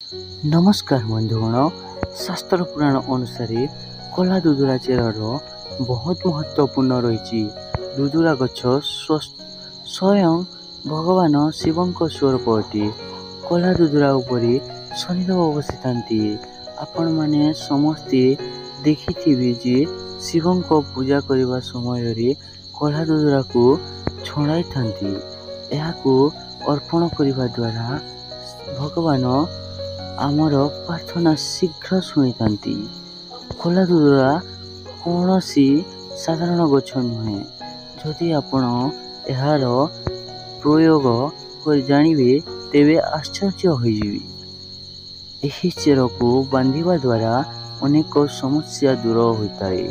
ନମସ୍କାର ବନ୍ଧୁଗଣ, ଶାସ୍ତ୍ର ପୁରାଣ ଅନୁସାରେ କଳା ଦୁଦୁରା ଚେରର ବହୁତ ମହତ୍ତ୍ୱପୂର୍ଣ୍ଣ ରହିଛି। ଦୁଦୁରା ଗଛ ସ୍ୱୟଂ ଭଗବାନ ଶିବଙ୍କ ସ୍ୱରୂପ ଅଟେ। କଳା ଦୁଦୁରା ଉପରେ ଶନିଦେବ ବସିଥାନ୍ତି। ଆପଣମାନେ ସମସ୍ତେ ଦେଖିଥିବେ ଯେ ଶିବଙ୍କ ପୂଜା କରିବା ସମୟରେ କଳା ଦୁଦୁରାକୁ ଛଡ଼ାଇଥାନ୍ତି। ଏହାକୁ ଅର୍ପଣ କରିବା ଦ୍ୱାରା ଭଗବାନ ଆମର ପ୍ରାର୍ଥନା ଶୀଘ୍ର ଶୁଣିଥାନ୍ତି। କଳା ଦୁଦୁରା କୌଣସି ସାଧାରଣ ଗଛ ନୁହେଁ। ଯଦି ଆପଣ ଏହାର ପ୍ରୟୋଗ କରି ଜାଣିବେ, ତେବେ ଆଶ୍ଚର୍ଯ୍ୟ ହୋଇଯିବେ। ଏହି ଚେରକୁ ବାନ୍ଧିବା ଦ୍ୱାରା ଅନେକ ସମସ୍ୟା ଦୂର ହୋଇଥାଏ।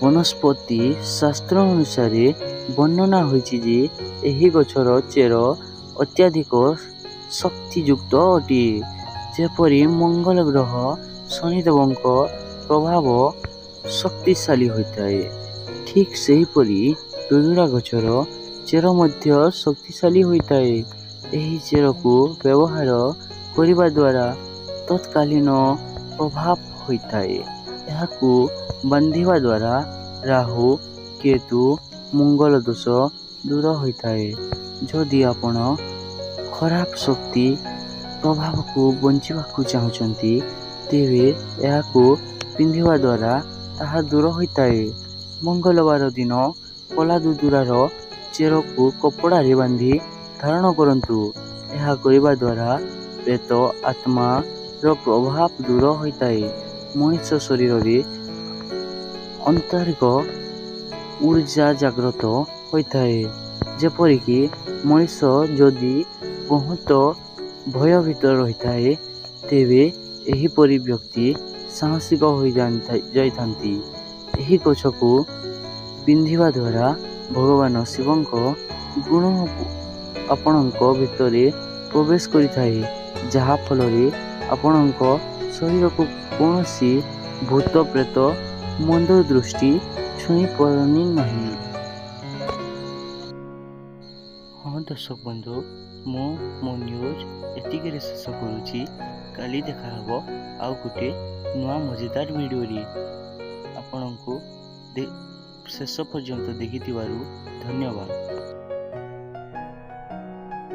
ବନସ୍ପତି ଶାସ୍ତ୍ର ଅନୁସାରେ ବର୍ଣ୍ଣନା ହୋଇଛି ଯେ ଏହି ଗଛର ଚେର ଅତ୍ୟଧିକ ଶକ୍ତିଯୁକ୍ତ ଅଟେ। ଯେପରି ମଙ୍ଗଳ ଗ୍ରହ ଶନିଦେବଙ୍କ ପ୍ରଭାବ ଶକ୍ତିଶାଳୀ ହୋଇଥାଏ, ଠିକ୍ ସେହିପରି ଦୁଦୁରା ଗଛର ଚେର ମଧ୍ୟ ଶକ୍ତିଶାଳୀ ହୋଇଥାଏ। ଏହି ଚେରକୁ ବ୍ୟବହାର କରିବା ଦ୍ୱାରା ତତ୍କାଳୀନ ପ୍ରଭାବ ହୋଇଥାଏ। ଏହାକୁ ବାନ୍ଧିବା ଦ୍ୱାରା ରାହୁ, କେତୁ, ମଙ୍ଗଳ ଦୋଷ ଦୂର ହୋଇଥାଏ। ଯଦି ଆପଣ ଖରାପ ଶକ୍ତି ପ୍ରଭାବକୁ ବଞ୍ଚିବାକୁ ଚାହୁଁଛନ୍ତି, ତେବେ ଏହାକୁ ପିନ୍ଧିବା ଦ୍ୱାରା ତାହା ଦୂର ହୋଇଥାଏ। ମଙ୍ଗଳବାର ଦିନ କଳା ଦୁଦୁରାର ଚେରକୁ କପଡ଼ାରେ ବାନ୍ଧି ଧାରଣ କରନ୍ତୁ। ଏହା କରିବା ଦ୍ୱାରା ପ୍ରେତ ଆତ୍ମାର ପ୍ରଭାବ ଦୂର ହୋଇଥାଏ। ମଣିଷ ଶରୀରରେ ଆନ୍ତରିକ ଉର୍ଜା ଜାଗ୍ରତ ହୋଇଥାଏ। ଯେପରିକି ମଣିଷ ଯଦି ବହୁତ ଭୟଭୀତ ରହିଥାଏ, ତେବେ ଏହିପରି ବ୍ୟକ୍ତି ସାହସିକ ହୋଇଯାଇଥାନ୍ତି। ଏହି ଗଛକୁ ପିନ୍ଧିବା ଦ୍ୱାରା ଭଗବାନ ଶିବଙ୍କ ଗୁଣ ଆପଣଙ୍କ ଭିତରେ ପ୍ରବେଶ କରିଥାଏ, ଯାହାଫଳରେ ଆପଣଙ୍କ ଶରୀରକୁ କୌଣସି ଭୂତ, ପ୍ରେତ, ମନ୍ଦ ଦୃଷ୍ଟି ଛୁଇଁ ପାରନ୍ତି ନାହିଁ। ହଁ ଦର୍ଶକ ବନ୍ଧୁ, ମୁଁ ମୋ ନ୍ୟୁଜ୍ ଏତିକିରେ ଶେଷ କରୁଛି। କାଲି ଦେଖାହେବ ଆଉ ଗୋଟେ ନୂଆ ମଜେଦାର ଭିଡ଼ିଓରେ। ଆପଣଙ୍କୁ ଶେଷ ପର୍ଯ୍ୟନ୍ତ ଦେଖିଥିବାରୁ ଧନ୍ୟବାଦ।